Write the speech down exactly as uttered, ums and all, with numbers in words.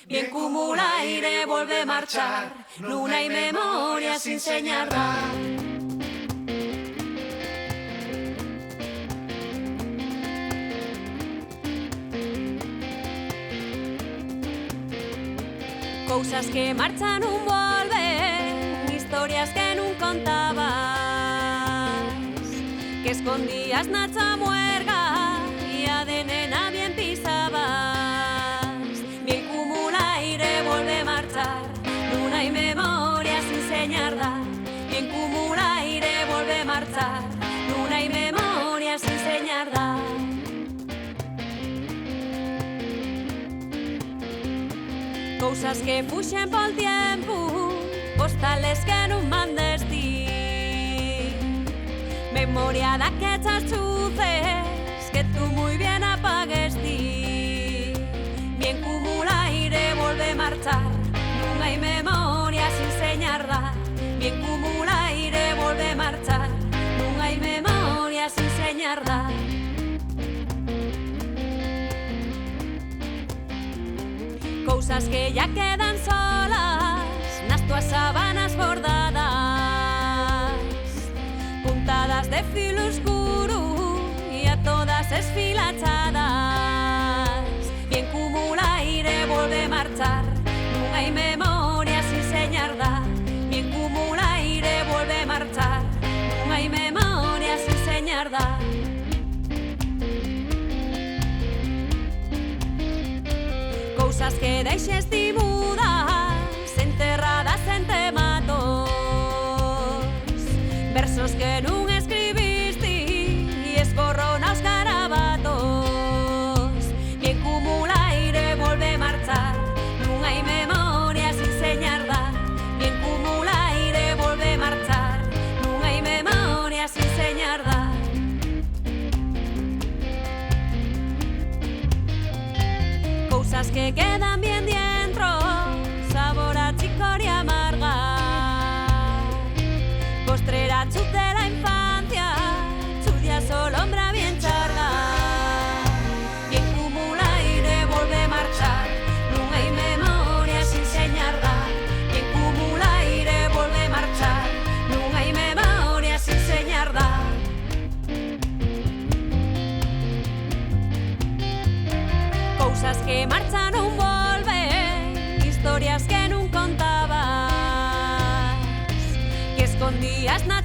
Bien como l'aire volve marchar, nun hai memoria sin señar dar. Cousas que marchan nun volven, historias que nun contabas, que escondías na chamuerga y a de nena bien pisabas. Bien como l'aire volve marchar, nun hai memoria sin señar dar. Bien como l'aire volve marchar, nun hai memoria sin señar dar. Cousas que fuxen pol tiempu, postales que nun mandesti, memoria d'aquechas chuces que tú mui bien apaguesti. Bien como l'aire volve marchar, nun hai memoria sin señar dar. Bien como l'aire volve marchar, nun hai memoria sin señar dar. Cousas que ya quedan solas nas tuas sábanas bordadas, puntadas de filu escuru y a todas esfilachadas. Bien como l'aire volve marchar, nun hai memoria sin señar dar. Bien como l'aire volve marchar, nun hai memoria sin señar dar. Cousas que deixesti mudas, enterradas ente matos, versos que nun escribisti y esborronaos garabatos. Bien como l'aire volve marchar, nun hai memoria sin señar dar. Bien como l'aire volve marchar, nun hai memoria sin señar dar. Cousas que quedan bien dientro, sabor a chicor y amarga, postrera chut de la infancia, chut ya solombra bien charga. Bien como l'aire volve marchar, nun hai memoria sin señar dar. Bien como l'aire volve marchar, nun hai memoria sin señar dar. Cousas que marchan nun volven, historias que nun contabas, que escondías na